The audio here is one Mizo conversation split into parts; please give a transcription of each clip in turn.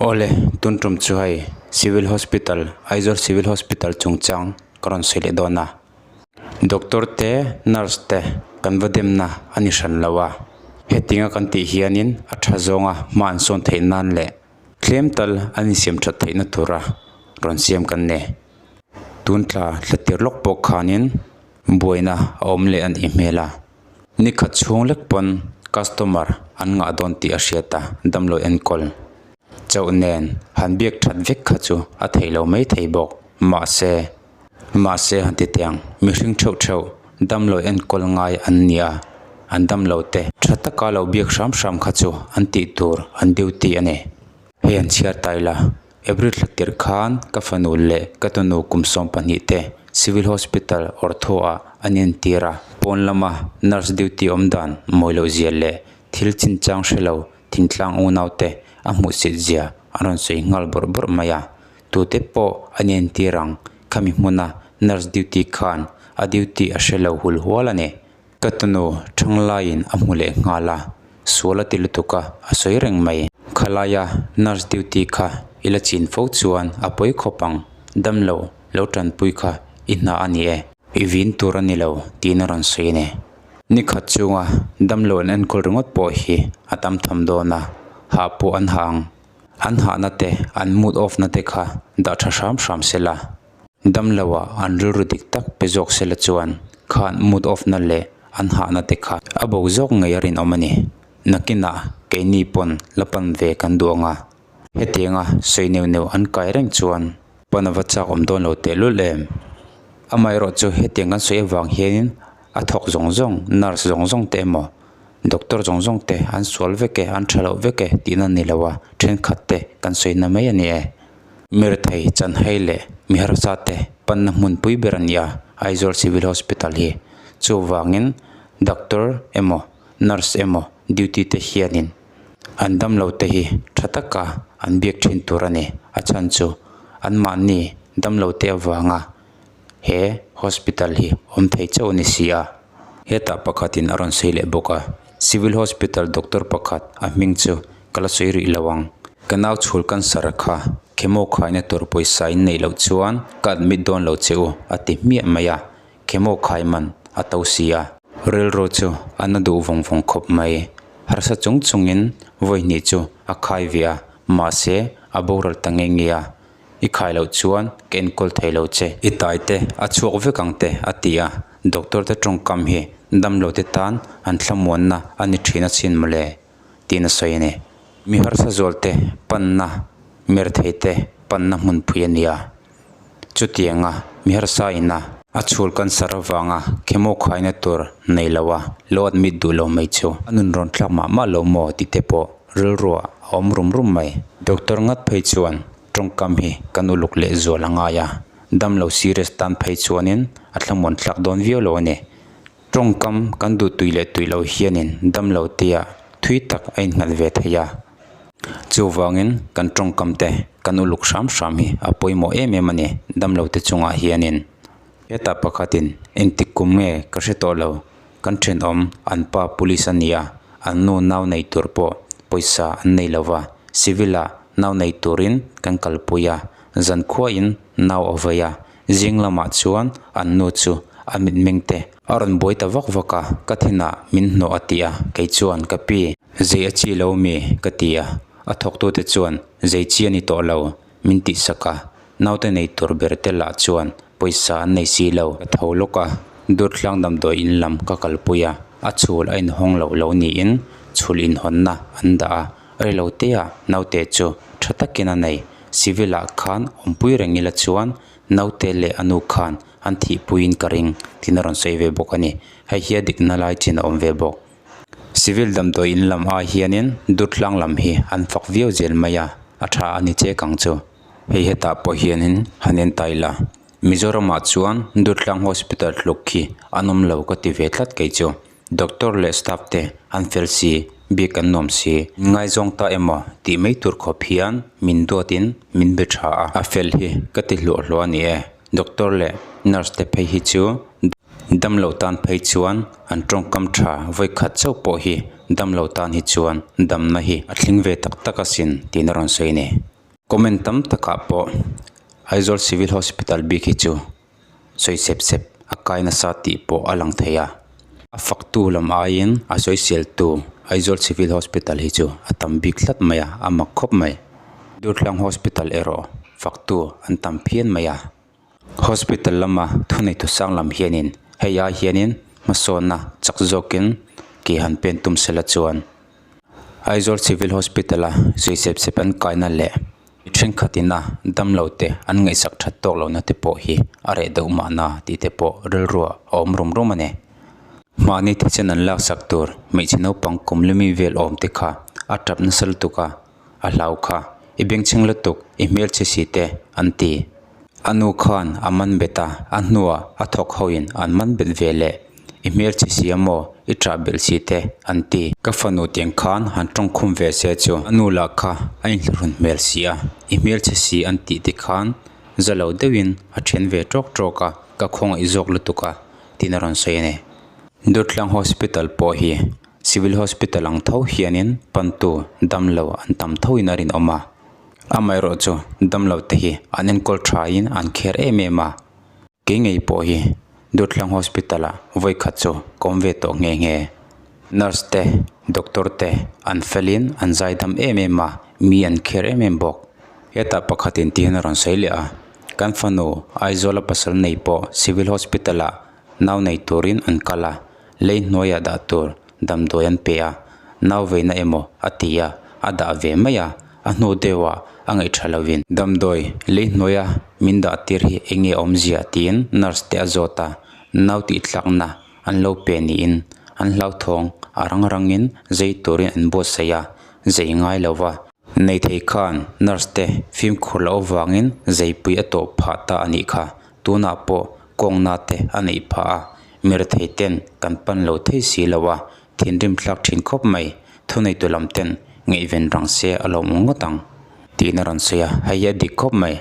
Awle, tun tum chu hei Civil Hospital, Aizawl Civil Hospital chungchang ka rawn sawi leh dawn a. Doctor te, nurse te kan va demna a ni hran lo a. Hetinga kan tih hianin a tha zawnga hma an sawn theih nan leh tlem tal an insiam that theihna tura rawn siam kan ni. Tun tla thlatir lawk pawh khanin buaina a awm leh a nih hmel a. Ni khat chhung lek pawn customer an ngah dawn tih a hriat a, damlo enkawl chauh nen han biak that vek kha chu a theih lo mai thei bawk. Mahse, mahse han ti teh ang, mihring theuh theuh damlo enkawl ngai an ni a, an damlo te tha taka lo biak hram hram kha chu an tih tur an duty a ni. Hei an chhiar ta ila, April thla tirh khan ka fanu leh ka tunu kum 12 te Civil Hospital Ortho ah an entir a, pawn lama nurse duty awm dan mawi loh zia leh thil chinchang hre lo thingtlang unau te a hmuhsit zia a rawn sawi nghal bawrh bawrh mai a, tute pawh an entir ang khami hmuna nurse duty khan a duty a hre lo hul hual a ni. Ka tunu thanglaiin a hmu leh nghal a, sual a ti lutuk a, a sawi reng mai. Khalaia nurse duty kha i la chin fo chuan a pawi khawp ang, damlo lo tanpui kha i hna a ni e. I vin tur a ni lo tiin a rawn sawi a ni. Ni khat chunga damlo an enkawl ringawt pawh hi a tam tham dawn a, hah pawh an hah ang. An hahna te, an mood off na te kha dah tha hram hram se la. Damloah an rilru dik tak pe zawk sela chuan khan mood off na leh an hahna te kha a bo zawk ngei a rinawm a ni. Nakinah keini pawn la pan ve kan duh ang a, hetianga sawi neuh neuh an kai reng chuan pan a va chak awm dawn lo tehlul em. Amaherawh chu hetiang kan sawi avang hianin a thawk zawng zawng, nurse zawng zawng te emaw doctor zawng zawng te an sual vek e, an tha loh vek e tihna ni lo a, thenkhat te kan sawina mai a ni e. Mirethei, Chanhai leh Miharsa te panna hmunpui ber a ni a, Aizawl Civil Hospital hi. Chuvangin doctor emaw nurse emaw duty te hianin an damlo te hi tha taka an biak thin tur a ni. A chhan chu anmahni damlo te avanga he hospital hi awm thei chauh a ni si a. Hetah pakhatin a rawn sawi leh bawk a, Civil Hospital doctor pakhat a hming chu ka la sawi rih lo ang. Ka nau chhul cancer kha chemo khaina tur pawisa in neih loh chuan ka admit dawn lo che u a ti hmiah mai a, chemo khai man a to si a. Rilru chu a na duh vawng vawng khawp mai. Harsa chung chungin vawi hnih chu a khai ve a, mahse a boral ta nge nge a. I khai loh chuan ka enkawl thei lo che. I tai te a chhuak vek ang te a ti a, doctor te tawngkam hi damlo te tan an thlamuanna a ni thin a chhin mawle tiin a sawi a ni. Mi harsa zual te panna mirthei te panna hmunpui a ni a, chutianga mi harsa ina a chhul cancer avanga chemo khaina tur nei lo a lo admit duh lo mai chu a nun rawn thlak mah mah lo maw tih te pawh rilruah a awm rum rum mai. Doctor ngat phei chuan tawngkam hi kan uluk leh zual a ngai a, damlo serious tan phei chuanin a thlamuan thlak dawn viau lo a ni. Tawngkam kan duh tui leh tui lo hianin damlo tia thui tak a innghat ve thei a, chuvangin kan tawngkam te kan uluk hram hram hi a pawimawh em em a ni damlo te chungah hianin. Hetah pakhatin engtik kum nge ka hre tawh lo, kan thenawm an pa police a ni a, an nu nau nei tur pawh pawisa an nei lo va, civil ah nau nei turin kan kalpui a, zankhuain nau a vei a, zing lamah chuan an nu chu a mitmeng te a rawn buai ta vak vak a, ka thinah min hnawh a ti a, kei chuan ka pi zei a chi lo mi ka ti a, a thawktute chuan zei chi a ni tawh lo min tihsak a, naute nei tur ber te lah chuan pawisa an nei si lo. Ka tho lawk a, Durtlang damdawi in lam ka kalpui a, a chhul a inhawng loh lo niin chhul inhawnna an dah a, rei te ah naute chu tha takin a nei. Civil ah khan awmpui reng ila chuan naute leh a nu khan an thihpuiin ka ring tiin a rawn sawi ve bawk a ni. Hei hi a dikna lai chin a awm ve bawk. Civil damdawi in lam ah hianin Durtlang lam hi an fak viau zel mai a, a tha a ni chek ang chu. Hei hetah pawh hianin han en ta ila, Mizoramah chuan Durtlang Hospital tluk khi an awm lo ka ti ve tlat kei chu. Doctor leh staff te an fel si, bik an nuam si. Ngaizawng ta emaw tih mai tur khawp hian min duatin min be tha a, a fel hi ka ti hluah hluah a ni e. Doctor leh nurse te phei hi chu damlo tan phei chuan an tawngkam tha vawi khat chauh pawh hi damlo tan hi chuan damna hi a thleng ve tak tak asin tiin a rawn sawi a ni. Comment tam takah pawh Aizawl Civil Hospital bik hi chu sawi sep sep a kai nasa tih pawh a lang thei a. A faktu lam aiin a sawiseltu Aizawl Civil Hospital hi chu a tam bik tlat mai a, a mak khawp mai. Durtlang Hospital erawh faktu an tam phian mai a. Hospital lama thuneitu sang lam hianin hei ai hianin hmasawnna chak zawkin ke han pen tum sela chuan Aizawl Civil Hospital a zui sep sep an kaina leh mi thenkhat ina damlo te an ngaihsak that tawk lohna te pawh hi a reh deuh mahna tih te pawh rilruah a awm rum rum a ni. Mahni thisen an laksak tur hmeichhe naupang kum limi vel awm te kha a tap nasa lutuk a. A hlau kha, I bengchheng lutuk, i hmelchhe si te, an ti. A nu khan a man bet a, a hnuah a thawk hoin an man bet ve leh. I hmelchhe si a maw, i ṭah belh si te, an ti. Ka fanu tiang khan han ṭawngkhum ve se chu a nu lah kha a inhlahrun hmel si a, i hmelchhe si an tih te khan za lo deuhin a ṭhen ve ṭawk ṭawk a, ka khawngaih zawk lutuk a, tiin a rawn sawi a ni. Durtlang Hospital pawh hi Civil Hospital ang tho hianin pantu damlo an tam thoin a rinawm a, amaherawh chu damlo te hi an enkawl thain an kher em em a, kei ngei pawh hi Durtlang Hospital ah vawikhat chu ka awm ve tawh nghe nghe. Nurse te, doctor te an felin an zaidam em em a, mi an kher em em bawk. Hetah pakhatin ti hian a rawn sawi leh a, kan fanu Aizawla pasal nei pawh Civil Hospital ah nau nei turin an kal a, lei hnuaiah dah tur damdawi an pe a, nau veina emaw a ti a, a dah ve mai a, a hnu deuhah a ngaih tha lovin. Damdawi lei hnuaia min dah tir hi eng nge awmzia tiin nurse te a zawt a, nau tih tlakna an lo pe niin an hlauthawng a rang rangin zai turin an buatsaih a, zai ngai lo va. Nei thei khan nurse te fimkhur loh avangin zaipui a tawh phah ta a nih kha, tunah pawh kawngna te a neih phah a, mirethei ten kan pan lo thei si lo a, thinrim thlak thin khawp mai, thuneitu lam ten ngaihven rang se a lawm ngawt ang tiin a rawn sawi a, hei hi a dik khawp mai.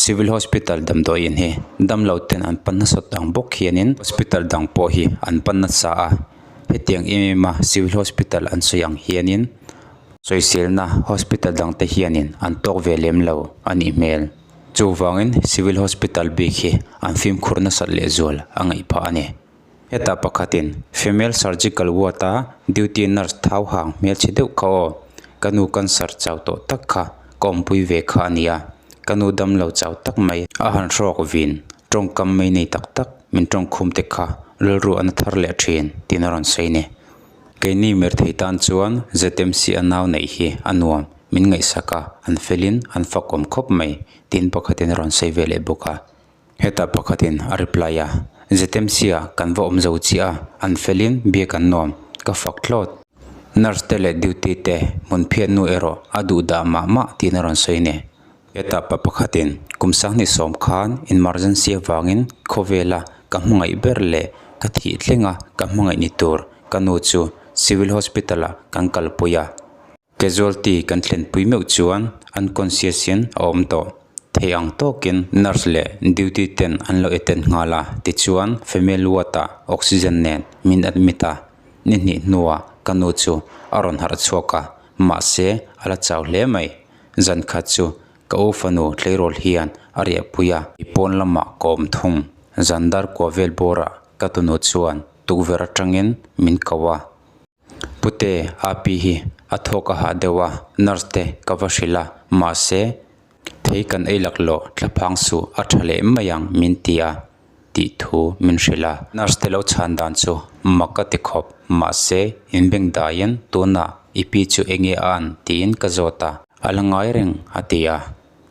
Civil Hospital damdawiin hi damlo ten an pan nasa ang bawk hianin hospital dang pawh hi an pan nasa a, hetiang em em a Civil Hospital an sawi ang hianin sawiselna hospital dang te hianin an tawk ve lem lo a nih hmel. Chuvangin Civil Hospital bik hi an fimkhur nasat lehzual a ngaih phah a ni. Hetah pakhatin Female Surgical Ward-a duty nurse thau hang hmelchhe deuh kha aw, ka nu cancer chau tawh tak kha ka awmpui ve kha a nia, ka nu damlo chau tak mai a han hrawk vin, tawngkam mai nei tak tak min tawngkhum te kha rilru a na thar leh thin tiin a rawn sawi a ni. Keini mirthei tan chuan ZMC a nau neih hi a nuam, min ngaihsak a, an felin an fakawm khawp mai, tiin pakhatin a rawn sawi ve leh bawk a. Hetah pakhatin a reply a, ZMC ah kan va awm zo chiah a, an felin biak an nuam, ka fak thlawt. Nurse te leh duty te hmun phiat nu erawh a duh dah mah mah tiin a rawn sawi a ni. Hetah pa pakhatin kum 2010 khan emergency avangin khawvela ka hmangaih ber leh ka thih thlenga ka hmangaih ni tur ka nu chu Civil Hospital ah kan kalpui a. Casualty kan thlenpui meuh chuan unconscious in a awm tawh. Thei ang tawkin nurse leh duty ten an lo attend nghal a, tichuan female ward ah oxygen nen min admit a. Ni hnih hnuah ka nu chu a rawn harh chhuak a, mahse a la chau hle mai. Zan khat chu ka u fanu tleirawl hian a riahpui a. I pawn lamah ka awm thung. Zan dar kua vel bawrah ka tunu chuan tukverh atangin min ko a. Pute, Api hi a thawk a hah deuh a, nurse te ka va hrilh a, mahse thei kan ei laklawh thlaphang suh a tha leh mai ang min ti a. Tih thu min hrilh a. Nurse te lo chhan dan chu mak ka ti khawp, mahse in beng daiin tunah i pi chu enge a an tiin ka zawt a. A la ngai reng a ti a.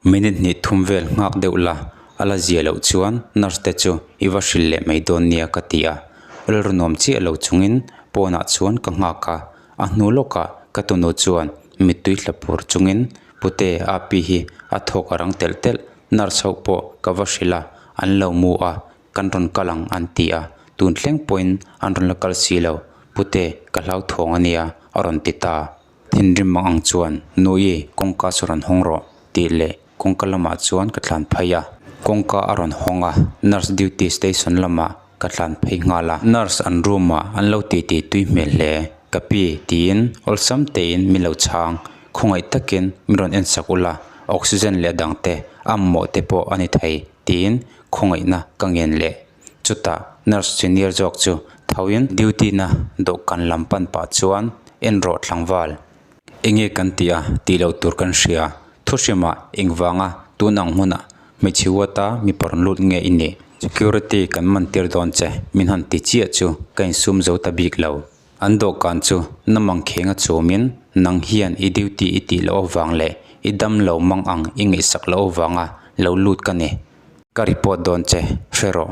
Minute hnih thum vel nghak deuh la, a la zia loh chuan nurse te chu i va hrilh leh mai dawn nia ka ti a. Rilru nuam chiah lo chungin pawnah chuan ka nghak a, a hnu lawkah ka tunu chuan mittui hla pur chungin Pute a pi hi a thawk a rang telh telh Nurse ho pawh ka va hrilh a, an lo mu a, kan rawn kal ang an ti a, tun thleng pawhin an rawn la kal si lo, Pute ka hlauthawng a nia a rawn ti ta. Thinrim mang ang chuan Nui kawngka chu rawn hawng rawh tih leh kawngka lamah chuan ka tlan phei a, kawngka a rawn hawng a, nurse duty station lamah ka tlan phei nghal a, nurse an room ah an lo titi tui hmel hle, ka pi tiin awlsam tein min lo chhang, khawngaih takin min rawn en sak ula. Oxygen leh dang te a mamawh te pawh a ni thei tiin khawngaihna ka ngen leh. Chutah nurse senior zawk chu thoin duty na dawhkan lam pan pah chuan en rawh tlangval. Enge kan tih a tih loh tur kan hria. Thuhrimah engvanga tun ang hmunah hmeichhe huata mipa rawn lut nge i nih? Security kan man tir dawn che min han ti chiah chu ka insum zo ta bik lo. An dawhkan chu namang khenga chawmin nang hian i duty i tih loh avang leh i dam lo mang ang i ngaihsak loh avanga lo lut ka ni. Ka report dawn che, hre rawh.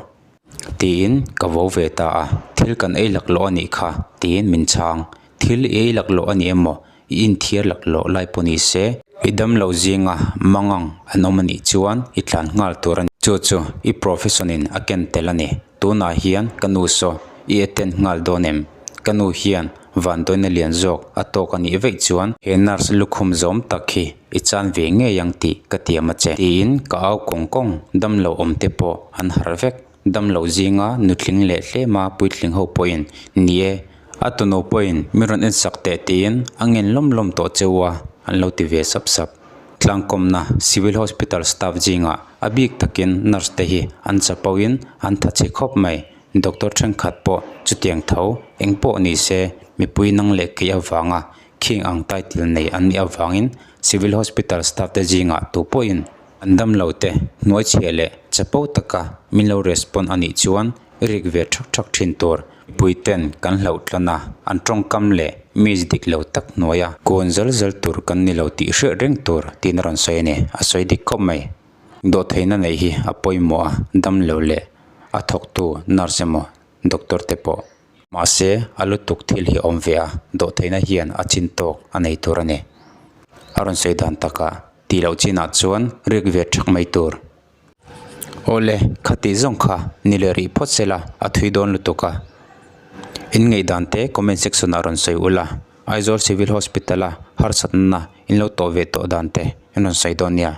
Tiin ka vo ve ta a, thil kan ei laklawh a nih kha tiin min chhang. Thil i ei laklawh a ni emaw, i inthiar laklawh lai pawh ni se, i damlo zinga mangang an awm a nih chuan i tlan nghal tur a ni. Chu chu i profession in a ken tel a ni. Tunah hian ka nu saw i attend nghal dawn em? Ka nu hian vanduaina lian zawk a tawk a nih veih chuan he nurse lukhum zawm tak hi i chan ve ngei ang tih ka tiam a che. Tiin ka au kawng kawng, damlo awm te pawh an harh vek. Damlo zinga nutling leh hlema puitling ho pawhin, Ni e, a tunu pawhin min rawn ensak teh tiin a ngen lawm lawm tawh cheu a, an lo ti ve sap sap. Tlangkawmna Civil Hospital staff zingah a bik takin nurse te hi an chapoin an tha chhe khawp mai. Doctor thenkhat pawh chutiang tho eng pawh ni se mipui nang leh keih avanga khing ang title nei an nih avangin Civil Hospital staff te zingah tu pawhin An dam lo te, hnuai chhia leh chapo taka min lo respond a nih chuan i rik ve thak thak thin tur. Mipui ten kan hlauh tlan a, an tawngkam leh miss dik lo tak hnuaia kawn zal zal tur kan ni lo tih hriat reng tur tiin a rawn sawi a ni. A sawi dik khawp mai. Dawhtheihna neih hi a pawimawh a, dam lo leh a thawktu nurse emaw doctor te pawh. Mahse, a lutuk thil hi a awm ve a, dawhtheihna hian a chin tawk a nei tur a ni. A rawn sawi dan takah tih loh chinah chuan rik ve thak mai tur. Awle, khati zawng kha ni leh rih phawt sela a thui dawn lutuk a. In ngaihdan te comment section ah rawn sawi ula, Aizawl Civil Hospital a harsatna in lo tawh ve tawh dan te in rawn sawi dawn nia.